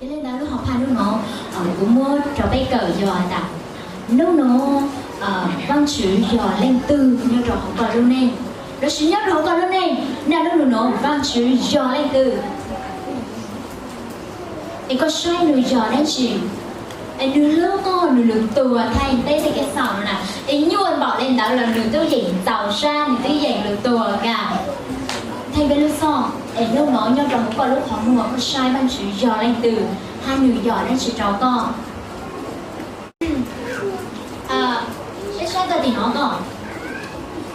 Li ntawd lub hauv phaj hnub no, kuv muab rau peb kawm yog tas, hnub no Vaajtswv yog leej twg nyob rau hauv koj lub neej, lossis nyob rau hauv koj lub neej, naj nub nus no Vaajtswv yog leej twg, es koj saib nws yog dab tsi, es nws hlub koj, nws lug tuag thaij peb tej kev xaum no na, es nyuaj npaum le ntawd los nws twb yeem txaus sab, nws twb yeem lug tuag kag thaij peb lub xoj. Es hnub no nyob rau hauv koj lub qhov muag koj saib Vaajtswv yog leej twg, hab nws yog dab tsi rau koj. Peb saib txog tim no ko,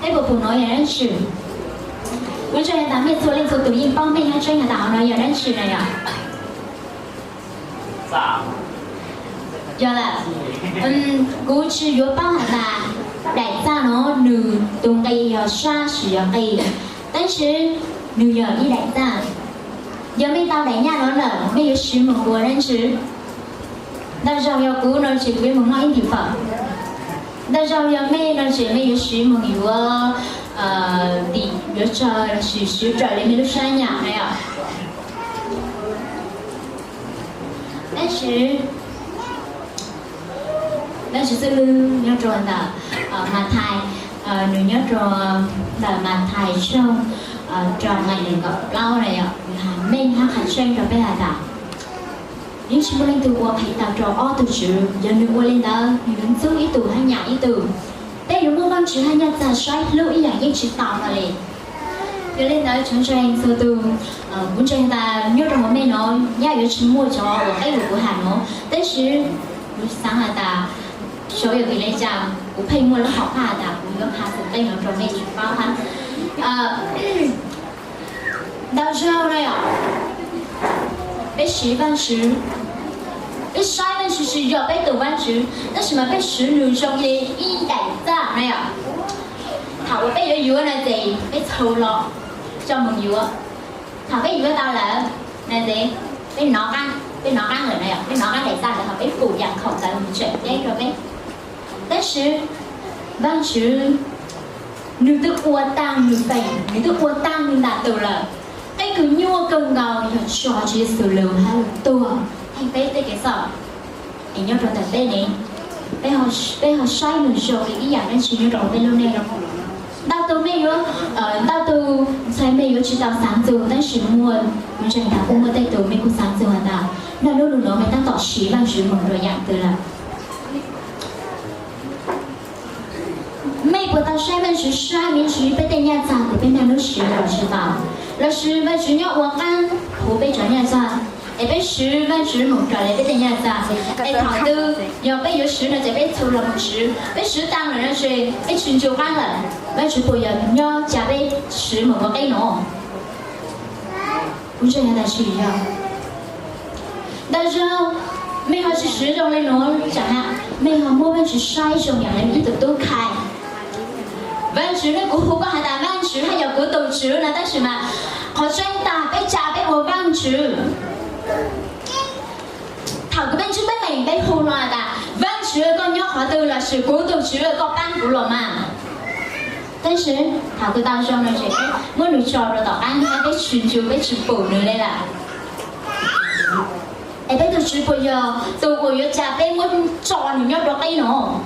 peb puas pum no yog dab tsi? Kuv ntseeg has tas mej txhua leej txhua tus yeej paub mej hab tseeb has tas hauv no yog dab tsi na yog. Yog lawm, kuv tsis yuav paub has tas daim txaj no nws tus nqi yog sab sis yog qis, tab sis nws yog ib daim txaj. Yog mej tau daim nyaj no lawm mej yuav siv moog ua dab tsi? Ntau zaug yog kuv no ces kuv yuav moog noj ib ntim fawm. Ntau zaug yog mej no ces mej yuav siv moog yuav, yuav tsawg lossis siv raws li mej lub sab nyam na yom. Tab sis Vaajtswv txwj lwg nyob rau ntawm Mathais, nws nyob rau ntawm Mathais tshooj rau nqe nees nkaum plaub na yom, nws has meej hab qha tseeb rau peb has tas, yeej tsis muaj leej twg ua qhia tau rau ob tug tswv, yog nws ua li ntawd nws yuav ntxub ib tug hab nyam ib tug. Peb yuav muab Vaajtswv hab nyaj txag saib hlub ib yam yeej tsis tau no li. Yog li ntawd tsoom ntseeg txhua tus, kuv ntseeg tas nyob rau hauv mej no nyaj yuav tsis muaj cov uas qeb uas kuv has no, tab sis kuv xaav has tas, xyov yog vim le caag kuv pheej muaj lub hom phaj tas kuv yuav qha txug qeb no rau mej tsis paub hab. Ntau zaug na yom, peb siv Vaajtswv, peb saib Vaajtswv tsis yog peb tus Vaajtswv, tab sis mas peb siv nws zoo li ib daim txaj na yom. Thaum uas peb yuav yuav na ces peb txhau los coj moog yuav. Thaum peb yuav tau lawm na ces peb nov qaab, peb nov qaab lawm na yom, peb nov qaab daim txaj ntawd, thaum peb pum yaam khoom ntawd mus tseem ceeb rau peb. Tab sis Vaajtswv nws twb ua taag nws feem, nws twb ua taag nws ntaag tug lawm. Qeb kws nyuaj kawg nkaus yog tso Tswv Yexus lug hab lug tuag theej peb tej kev txhaum. Es nyob rau ntawm peb ne, peb ho saib nws zoo li ib yaam dlaab tsi nyob rau peb lub neej? Ntau tug mej yuav, ntau tug ntxhais mej yuav tsis tau xaav txug, tab sis muaj, kuv ntseeg tas kuj muaj tej tug mej kuj xaav txug has tas, naj lub lug nuav mej taab tom siv Vaajtswv moog rua yaam twg lawm? Mej puas tau saib Vaajtswv sab me ntsis peb tej nyaj txag kws peb naj nub siv los tsis tau, lossis Vaajtswv nyob ua qaab huv peb cov nyaj txag, es peb siv Vaajtswv moog raws li peb tej nyaj txag, es thaum twg yog peb yuav siv no ces peb txhua los moog siv, peb siv taag lawm no ces peb tsis ncu qaab lawm, Vaajtswv puas yog nyob ca peb siv moog ua qeb no? Kuv ntseeg tas tsis yog. Ntau zaug mej ho tsis siv zoo le nuav, tsaam na mej ho muab Vaajtswv saib zoo yaam le ib tug tub khai. Vaajtswv ne, kuv hu koj has tas Vaajtswv hab yog kuv tug Tswv no, tab sis mas qhov tseeb tas peb ca peb ua Vaajtswv. Thaum kws peb ntsib teeb meem peb hu no tas Vaajtswv koj nyob qhov twg lossis kuv tug Tswv koj paab kuv los mas. Tab sis thaum kws tau zoo no ces peb muab nws tso rau tom qaab hab peb tsis ncu peb tsis pum nws le lawm. Es peb tug Tswv puas yog tug uas yuav ca peb muab tso nws nyob rau qeb no?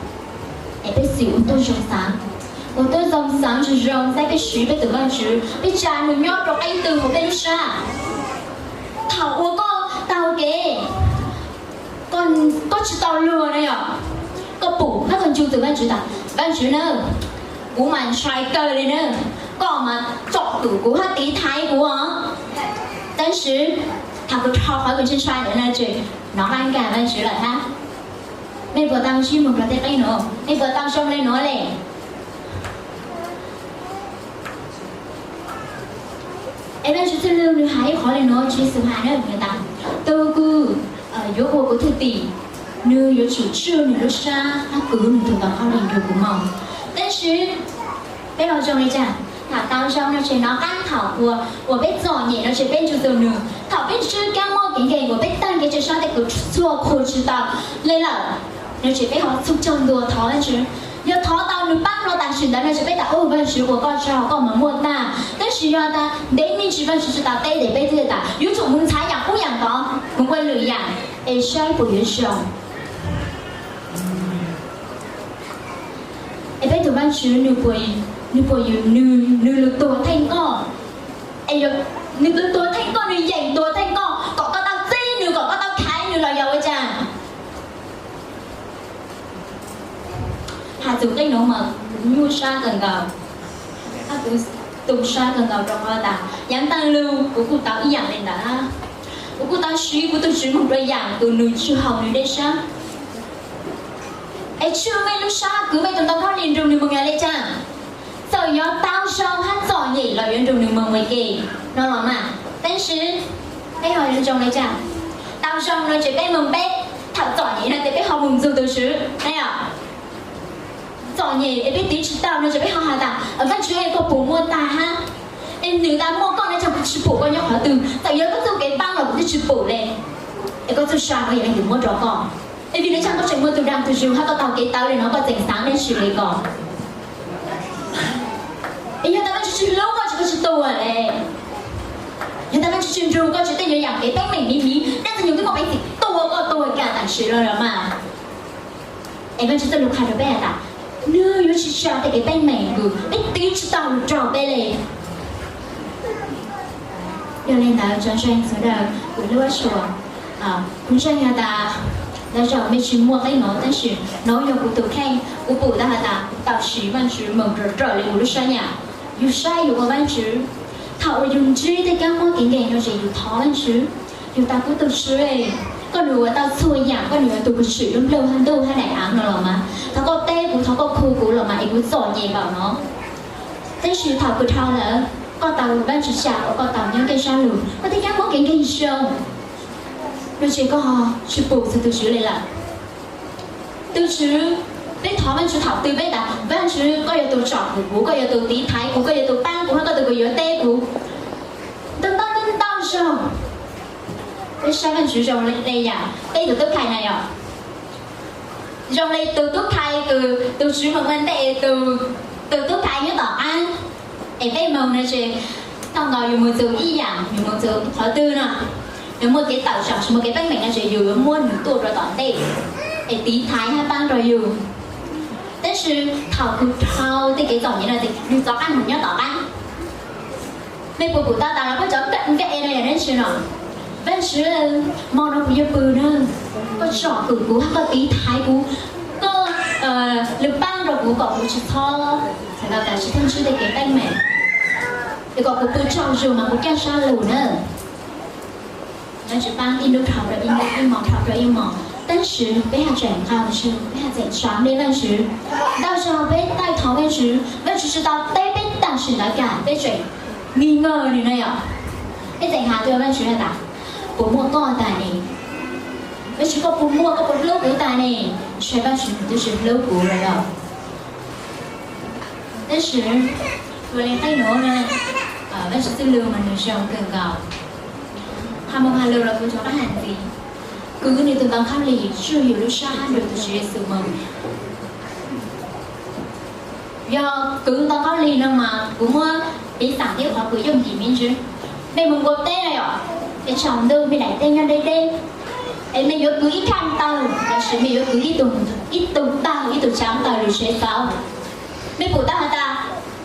Es peb xim ua tuab zoo xaav, ua tuab zoo xaav zoo zoo saib peb siv peb tug Vaajtswv, peb ca nws nyob rau qeb twg huv peb lub sab. Thaum uas koj taug kev, koj tsis tau luag na yom, koj pum hab koj ncu tug Vaajtswv tas, Vaajtswv na, kuv mas ntshai kawg li na, koj mas tsom kwm kuv hab tiv thaiv kuv os. Tab sis thaum kws rho qhov kws ntshai ntshai ntawd na ces nov qaab kag Vaajtswv lawm hab. Mej puas tau ntsib moog rau tej qeb no? Mej puas tau zoo le nuav le? Es Vaajtswv txwj lug nws has ib qhov le nuav, Tswv Yexus has na, nws tas, tug kws yuav ua kuv thwj tim, nws yuav tsum tswj nws lub sab hab kwv nws tug tau qhov le nrug kuv moog. Tab sis peb ho zoo le caag? Thaum tau zoo no ces nov qaab thaum uas, uas peb txom nyem no ces peb ncu tug nws. Thaum peb ntsib kaab mob kev nkeeg uas peb taag kev tsa sab tej kws txhua qhua tsis tau le lawm no ces peb ho txhug caug ntua thov Vaajtswv. Yog thov tau nws paab lug tam sim ntawd no ces peb tas, Vaajtswv ua koj tsaug, koj mas muaj taag. Tab sis yog tas ntev me ntsis Vajtswv tsis tau teb ces peb thiaj tas yuav tsum mus ntxhais yaam qub yaam tod, mus ua lwm yaam es saib puas yuav zoo. Es peb tus Vajtswv nws puas, nws puas, nws, nws lug tuag theej koj, es nws lug tuag theej koj, nws yeem tuag theej koj kom koj tau txib nws, kom koj tau khaiv nws los yog ua cas? Has txug qib nuav mas kuv nyuaj sab kawg nkaus, hab kuv tu sab kawg nkaus rau qhov tas yaav taag lug kuv kuj tau ib yaam le ntawd. Kuv kuj tau siv kuv tug Tswv moog dlua yaam kws nws tsi haum nws dlej sab. Es tsi mej lub sab kws mej tug ntoo khaub lig nrug nws moog yog le caag? Txawm yuav tau zoo hab txom nyem los yuav nrug nws moog ua ke no los mas. Tab sis peb ho zoo le caag? Tau zoo no ces peb moog peb, thaum txom nyem no ces peb ho moog ntxug tug Tswv ne. Txom nyem es peb tiv tsi tau no ces peb ho has tas, Vaajtswv, koj puas muaj tag hab? Es nwg tas muaj koj no caag kuv tsi pum koj nyob qhov twg? Txawm yuav koj txuj kev paab los kuv twb tsi pum le. Es koj txuj sa no yog leej twg muab rau koj? Es vim le caag koj tseem muaj tug dag tug zug hab koj taug kev tawv le no koj tseem xaav dlaab tsi le ko? Es yog tas Vaajtswv tsi hlub koj ces koj tsi tuag le. Yog tas Vaajtswv tsi nrug koj ces tej yuav yaam kev teeb meem miv miv, dlaab tsi nwg twb muaj peev xwm tua koj tuag kag tam sim no los mas. Es Vaajtswv txuj lug qha rau peb has tas, nwg yuav tsi tsa tej kev teeb meem kws peb tiv tsi tau lug rau peb le. Yog le ntawd cov ntseeg sawv daws kuv hlub sua, kuv ntseeg has tas, lawv zaum mej tsi muaj qeb nuav tab sis nuav yog kuv tus kheej, kuv pum tau has tas kuv tau siv Vaajtswv moog raws raws le kuv lub sab yaam. Yug saib yug ua Vaajtswv, thaum uas yug ntsib tej kab mob kev nkeeg no ces yug thov Vaajtswv, yug tas kuv tus Tswv, koj nws ua tau txhua yaam, koj nws ua tug kws tsim lub nplug hab ntuj hab daim aav no los mas, thov koj teb kuv, thov koj khu kuv los mas es kuv txom nyem npaum no. Tab sis thaum kws dhau lawm koj tau Vaajtswv tsa ua koj tau nyob nkeeg sab lug, koj tej kab mob kev nkeeg zoo, no ces koj tsi pum txug tus Tswv le lawm. Tus Tswv, peb thov Vaajtswv thaum twg peb tas, Vaajtswv koj yog tus tsom kwm kuv, koj yog tus tiv thaiv kuv, koj yog tus paab kuv hab koj tus kws yuav teb kuv. Ntau ntau ntau ntau zaug peb saib Vaajtswv zoo le yaam peb tus tub khai na yog, zoo le tus tub khai kws tus Tswv moog ua ntej, tus tub khai nyob tom qaab. Es peb moog no ces thaum ntawd yus moog txug ib yaam, yus moog txug qhov twg no, yus muaj kev tawm tsam tsi muaj kev teeb meem no ces yus yuav muab nws tuaj rau tom ntej es tiv thaiv hab paab rau yus. Tab sis thaum kws dhau tej kev txom nyem no ces nws rov qaab moog nyob tom qaab. Mej puas pum tau tas los koj cov kab nkeeg no yog dlaab tsi no? Vaajtswv, mo no kuv yuav pw na, koj tsom kwm kuv hab koj tiv thaiv kuv, koj lug paab rau kuv kom kuv tsi txhob, tsi txhob ntsib tej kev teeb meem, es kom kuv pw tsaug zug mas kuv caaj sab lug na. Vaajtswv paab ib lub dhau rau ib lub, ib mo dhau rau ib mo, tab sis peb haj tseem nqaa tswv, peb haj tseem tsav dlej Vaajtswv. Ntau zaug peb taij thov Vaajtswv, Vaajtswv tsi tau teb peb tam sim ntawd kag, peb tseem nghi ngờ nws na yom. Peb tseem has rau Vaajtswv has tas, puas muaj koj tas ne? Vaajtswv koj puas muaj, koj puas hlub kuv tas ne? Ntshe Vaajtswv nws twb tsi hlub kuv lawm yom. Tab sis ua le qeej nuav na, Vaajtswv txuj lug mas nws zoo kawg nkaus. Has moog has lug los kuv rov qab has ntxiv, kwv nws tus ntoo khaub lig tswj yus lub sab hab nrug tus Tswv Yexus moog. Yog kwv ntoo khaub lig no mas kuv muab piv xam ib qhov kws yooj yim me ntsis. Mej moog nkaum teb na yom, es tsaus ntuj mej daim teb nyob deb deb, es mej yuav kwv ib khaj tawg los sis mej yuav kwv ib tug tawg, ib tug tsaav tawg lug tsev txaus. Mej pum tau has tas,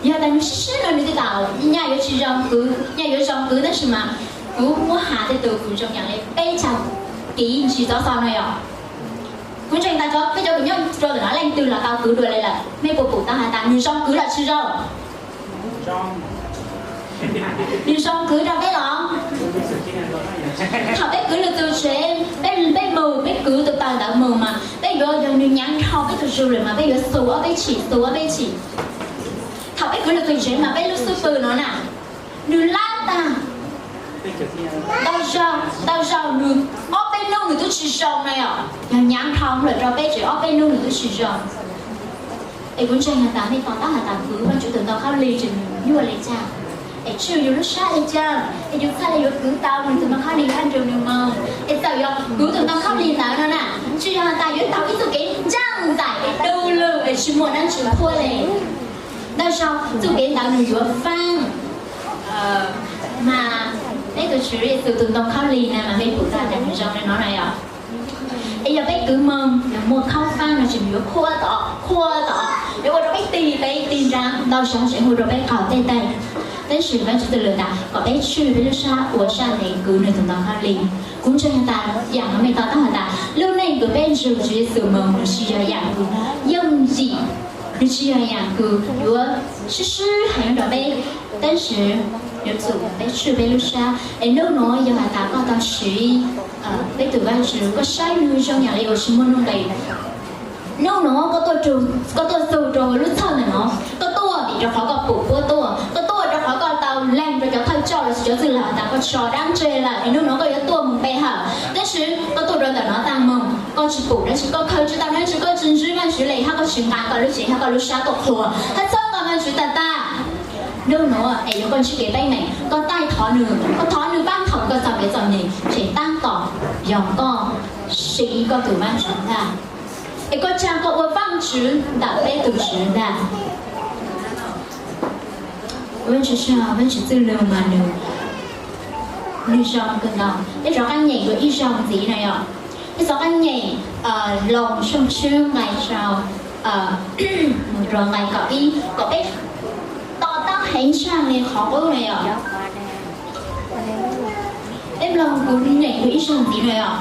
yog tas nws sib sib no nws twb tau, nyaj yuav tsi zoo kwv, nyaj yuav zoo kwv tab sis mas kuv muab has tej tug kws zoo yaam le peb caug kiv ntsis txov xo no yom. Kuv ntseeg tas cov, peb cov kws nyob rua ntawm no leej twg los tau kwv dua le lawm, mej puas pum tau has tas nws zoo kwv los tsi zoo? Nws zoo kwv rau peb los? Thaum peb kwv lug tug tsev, peb, peb moog, peb kwv tug tawg ntawd moog mas peb yuav, yog nws hnyav dhau peb tug zug lawm mas peb yuav xu ob peb chim, xu ob peb chim. Thaum peb kwv lug tug tsev mas peb lub xub pwg no na, nws lab tag. Ntau zaug, ntau zaug nws ob peb nub nws tub tsi zoo na yom, yog hnyav dhau lawm rau peb tsev ob peb nub nws tub tsi zoo. Es kuv ntseeg has tas mej to taub has tas kwv Vaajtswv tug ntoo khaub lig ces nws nyuaj le caag, es tswj yus lub sab le caag, es yus txhaj le yuav kwv tau nws tug ntoo khaub lig hab nrug nws moog. Es txawm yog kwv tug ntoo khaub lig ntawd no na, tsi yog has tas yuav tau ib txuj kev ncaaj nzaim du lug es tsi muaj dlaab tsi qhuab le. Ntau zaug txuj kev ntawd nws yuav faaj, Mas peb tus Tswv Yexus tus ntoo khaub lig na mas peb pum tau cov zoo li no na yom. Es yog peb kwv moog yog muaj khaub faab no tsis yuav khuam tod khuam tod, yuav ua rau peb tig peb tig nrag ntau sab tseem ua rau peb qaug tej tag. Tab sis Vaajtswv txuj lug tas kom peb tswj peb lub sab ua sab tes kwv nwg tus ntoo khaub lig. Kuv ntseeg has tas yaam no mej to taub has tas lub neej kws peb nrug Tswv Yexus moog nws tsis yog yaam kws yooj yim, nws tsis yog yaam kws yuav swb swb heev rau peb, tab sis yuav tsum peb tswj peb lub sab. Es nub nuav yog has tas koj tau siv peb tug Vaajtswv, koj saib nwg zoo yaam le uas tsis muaj nuj nqes. Nub nuav koj tuaj, koj tuaj txug rau lub txhawj ntawm no, koj tuaj vim rau qhov koj pum puab tuaj, koj tuaj rau qhov koj tau lees rau cov thawj coj lossis cov txwj laug tas koj tso dlaab tseg lawm es nub nuav koj yuav tuaj moog pe hawm, tab sis koj tuaj rau ntawm no taag moog koj tsis pum dlaab tsi, koj khaws tsis tau dlaab tsi, koj tsis ntsib Vaajtswv le hab koj tsis nqaa koj lub cev hab koj lub sab tuaj qhuas hab txhawb koj Vaajtswv tag tag. Nub nuav es yuav koj ntsib kev teeb meem, koj taij thov nwg, koj thov nwg paab thaum koj txom kev txom nyem, ces taab tom yog koj siv koj tug Vaajtswv ntag. Es koj tsa koj ua Vaajtswv ntawm peb tug Tswv ntag. Vaajtswv, Vaajtswv txuj lug mas nwg, nwg zoo kawg nkaus. Peb rov qaab nyeem dua ib zaug ntxiv na yom. Peb rov qaab nyeem Loos tshooj tsib nqai rau, mus rua nqai kaum ib kom peb to taub heev tshaj le qhov qub na yom. Peb mloog kuv nyeem dua ib zaug ntxiv na yom.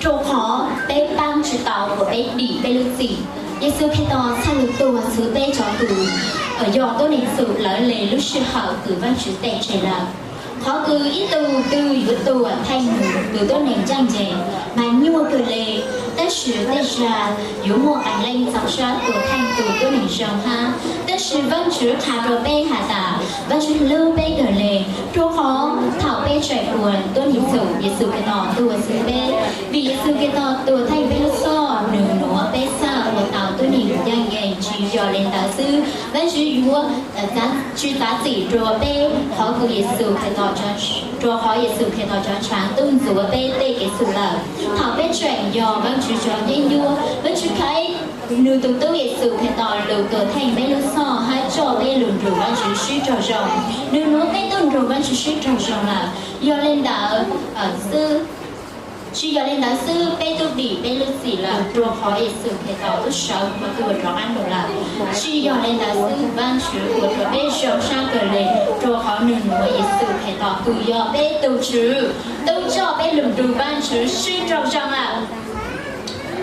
Rua qhov peb paab tsis tau uas peb dim peb lub txim, Yexus Khetos txhaj le tuag txhwv peb cov kws yog tuab neeg txum lawv le lub sij hawm kws Vaajtswv teb tseg lawm. Qhov kws ib tug twg yuav tuag theej nws tus tuab neeg ncaj ncees mas nyuaj kawg le, tab sis tej zag yuav muaj qee leej txaus sab tuag theej tus tuab neeg zoo hab. Tab sis Vaajtswv qha rua peb has tas Vaajtswv hlub peb kawg le, rua qhov thaum peb tseem ua tuab neeg txum Yexus Khetos tuag txhwv peb. Vim Yexus Khetos tuag theej peb lub txhoj, nws nuav peb txhaj ua tau tuab neeg ncaj ncees. Tsis yog le ntawd xwb, Vaajtswv yuav tsis txav txim rua peb qhov kws Yexus Khetos, rua qhov Yexus Khetos cov ntshaav tub ntxuav peb tej kev txhum lawm. Thaum peb tseem yog Vaajtswv cov yeeb ncuab, Vaajtswv khav nws tus tub Yexus Khetos lug tuag theej peb lub txhoj hab coj peb lug nrug Vaajtswv sib raug zoo. Nws nuav peb tub nrug Vaajtswv sib raug zoo lawm. Yog le ntawd xwb, tsis yog le ntawd xwb, peb tub dim peb lub txim lawm rua qhov Yexus Khetos tub sawv ua tuag rov qaab lug lawm. Tsis yog le ntawd xwb, Vaajtswv ua rua peb zoo sab kawg le, rua qhov nws nuav Yexus Khetos kws yog peb tug Tswv tub coj peb lug nrug Vaajtswv sib raug zoo lawm.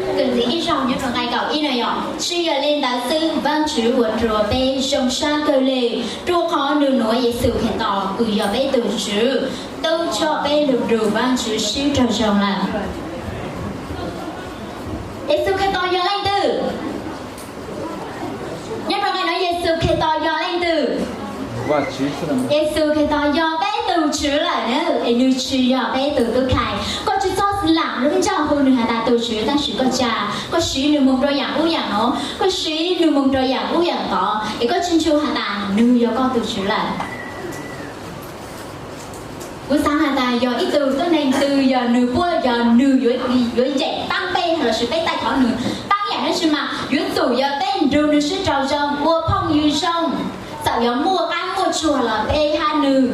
Kws ntxiv ib zaug nyob rua nqai kaum ib na yom. Tsis yog le ntawd xwb, Vaajtswv ua rua peb zoo sab kawg le, rua qhov nws nuav Yexus Khetos kws yog peb tug Tswv tub coj peb lug nrug Vaajtswv sib raug zoo lawm. Yexus Khetos yog leej twg? Nyob rua nqai no Yexus Khetos yog leej twg? Yexus Khetos yog peb tug Tswv lawm na, es nws tsis yog peb tug tub khai. Koj tsis txhob lam lub ntsaj hu nws has tas tug Tswv, tab sis koj tsa, koj siv nws moog rua yaam ub yaam no, koj siv nws moog rua yaam ub yaam tod, es koj tsis ntshu has tas nws yog koj tug Tswv lawm. Kuv xaav has tas yog ib tug tuab neeg twg yog nws puab yog nws yuav, yuav ncaim paab peb lossis peb taij thov nws paab yaam dlaab tsi mas yuav tsum yog peb nrug nws sib raug zoo, ua phooj ywg zoo. Txawm yog muaj qaab muaj tsuag los peb hab nws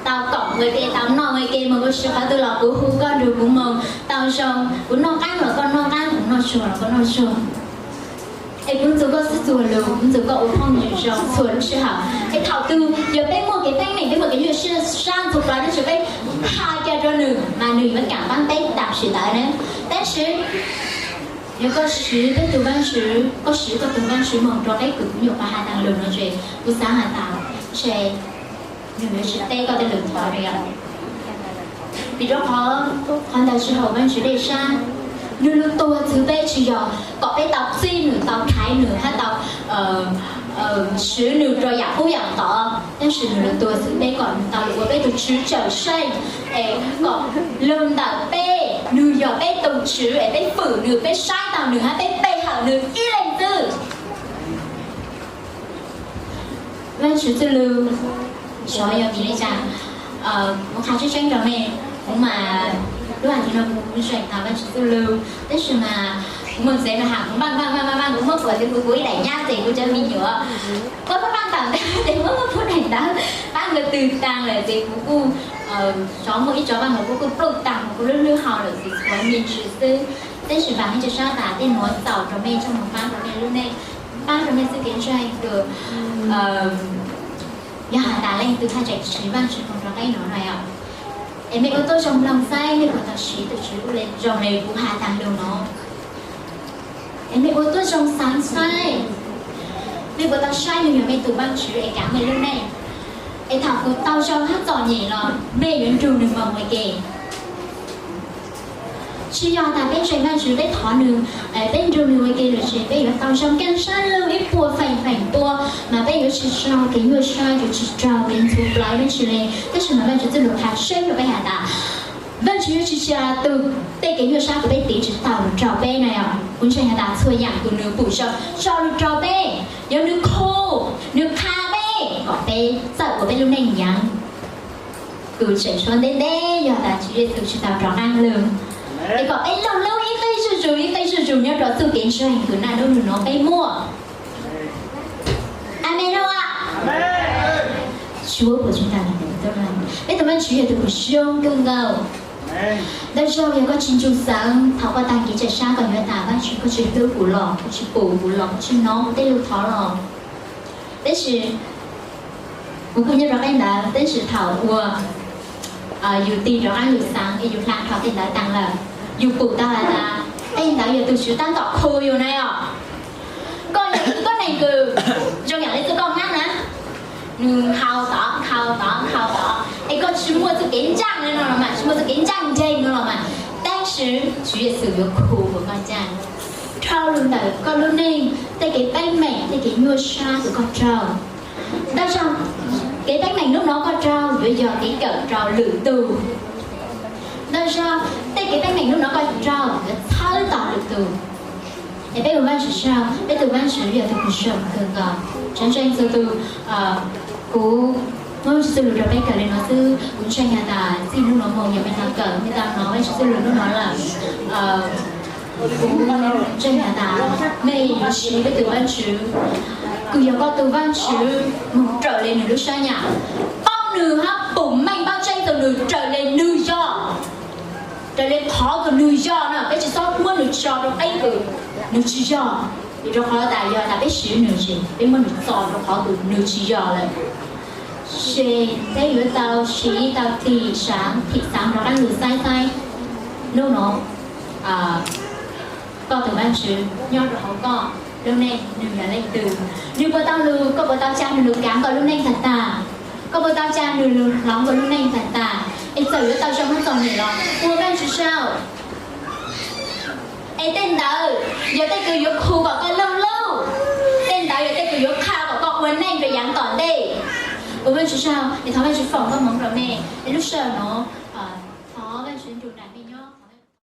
tau koom ua ke, tau noj ua ke, moog ua si qhov twg los kuv hu koj nrug kuv moog, tau zoo, kuv noj qaab los koj noj qaab, kuv noj tsuag los koj noj tsuag. Es kuv ntxuav koj xwb txhua lug, kuv ntxuav koj ua phooj ywg zoo txhua lub sij hawm. Es thaum twg yog peb muaj kev teeb meem, peb muaj kev nyuaj siab sab ntxhua plawv dlaab tsi peb has ca rua nws mas nws yuav kaam paab peb tam sim ntawd na. Tab sis yog koj siv peb tug Vaajtswv, koj siv koj tug Vaajtswv moog rua peb kws kuv nyuam qhuav has taag lug no ces kuv xaav has tas ntshe nws yuav tsis teb koj tej lug thov li os. Vim rua qhov, qhov ntawd tsis haum Vaajtswv dlej sab. Nws lug tuag txhwv peb tsis yog kom peb tau txib nws, tau thaiv nws hab tau siv nws rua yaam ub yaam tod, tab sis nws lug tuag txhwv peb kom nws tau lug ua peb tug Tswv cawm seej, es kom lug ntawm peb, nws yog peb tug Tswv, es peb fwm nws, peb saib taug nws hab peb pe hawm nws ib leeg xwb. Vaajtswv txuj lug, xyov yog vim le caag, kuv qha tseeb tseeb rua mej, kuv mas lub hais tias no kuv zeem tas Vaajtswv txuj lug, tab sis mas Kuv mus tsev mas has kuv npaj npaj npaj npaj, kuv muab kuv tus kuv ib daim nyab ces kuv cov me nyuam kuv pab pab npaj tau ntawd ces muab muab pub daim ntawd pab nkawd twg tag lawm ces kuv kuj xyov muaj ib co paj nkaus kuv kuj pluj tag kuv lub hlwb hau lawm ces tshuav me ntsis xwb. Tab sis vam Vajtswv sab tas tej nuav txaus rau mej coj mus pab rau mej lub neej, pab rau mej txuj kev ntseeg tus yog has tas leej twg haj tseem siv Vajtswv foom rov qab nuav no yom, es mej ua tuab zoo mloog saib mej puas tau siv tus Tswv ua le zoo le kuv has taag lug no. Es mej ua tuab zoo xaav saib, mej puas tau saib nwg yog mej tus Vaajtswv es kaav mej lub neej, es thaum kuv tau zoo hab txom nyem los mej yuav nrug nwg moog ua ke. Tsi yog tas peb ntseeg Vaajtswv peb thov nwg, peb nrug nwg ua ke lawm ces peb yuav tau zoo nkaaj sab lug ib puas feem feem pua, mas peb yuav tsi raug kev nyuaj sab, yuav tsi raug kev ntxhuav plawv dlaab tsi le. Tab sis mas Vaajtswv txuj lug qha tseeb rau peb has tas Vaajtswv yuav tsi tsia tug tej kev nyuaj sab kws peb tiv tsi tau lug rau peb na yom. Kuv ntseeg has tas txhua yaam kws nwg pum tso lug rau peb, yog nwg khu, nwg qha peb kom peb txawj ua peb lub neej yaav kws tseem suav ntev ntev yog tas Tswv Yexus tsi tau rov qaab lug, es kom peb loog lub ib qib zuj zus ib qib zuj zus nyob rau txuj kev ntseeg kws naj nub nub nuav peb muaj. Amees lauj. Suav puas tsi tas, peb tus Vaajtswv yog tus kws zoo kawg nkaus. Ntau zaug yog koj tsi ntsug xaav, thaum koj taag kev tsaam sab koj yuav tas Vaajtswv koj tsi hlub kuv los, koj tsi pum kuv los, koj tsi hnov kuv tej lug thov los. Tab sis kuv kuj nyob rau qeb ntawd, tab sis thaum uas yus tig rov qaab lug xaav es yus hla dhau tej ntawd taag lawm, yus pum tau has tas tej ntawd yog tus Tswv taab tom khu yus na yom. Koj yog ib tug tuab neeg kws zoo yaam le txuj koj hab na, nws nkhaus tod nkhaus tod nkhaus tod es koj tsi muaj txuj kev ntsaaj le no los mas, tsi muaj txuj kev ntsaaj nreeg no los mas, tab sis Tswv Yexus yuav khu koj ntsaaj dhau lug ntawm koj lub neej tej kev teeb meem tej kev nyuaj sab kws koj raug. Ntau zaug kev teeb meem nub nua koj raug yuav yog kev kawm rau lwm tug. Ntau zaug tej kev teeb meem nub nua koj raug yuav txhawb tau lwm tug. Es peb ua Vaajtswv saib, peb tus Vaajtswv yog tus kws zoo kawg nkaus. Tsav ntseeg txhua tus, kuv muab Vaajtswv txuj lug rau peb kawm le nuav xwb. Kuv ntseeg has tas txij nub nua moog yog mej tau kawm, mej tau hnov Vaajtswv txuj lug nub nua lawm, kuv ntseeg has tas mej yuav siv peb tus Vaajtswv kws yog koj tus Vaajtswv moog raws le nwg lub sab nyam, paub nwg hab pum meej paub tseeb txug nwg raws le nwg yog, raws le qhov kws nwg yog na. Peb tsi xob muab nwg tso rau qeb kws nwg tsi yog, vim rau qhov tas yog tas peb siv nwg ces peb muab nwg tso rau qhov kws nwg tsi yog lawm. Ces peb yuav tau siv tau tig saav thim xaav rov qaab lug saib saib nub nua koj tus Vaajtswv nyob rau hauv koj lub neej nwg yog leej twg. Nwg puas tau lug, koj puas tau ca nwg lug kaav koj lub neej tag tag? Koj puas tau ca nwg lug hloov koj lub neej tag tag es txawm yuav tau zoo hab txom nyem los ua Vaajtswv saib. Es tej ntawd yog tej kws yuav khu kom koj loog lub, tej ntawd yog tej kws yuav qha kom koj ua neej rau yaav tom ntej. Ua Vaajtswv saib es thov Vaajtswv foom koob moov rau mej es lub sij hawm nuav thov Vaajtswv nrug nraim mej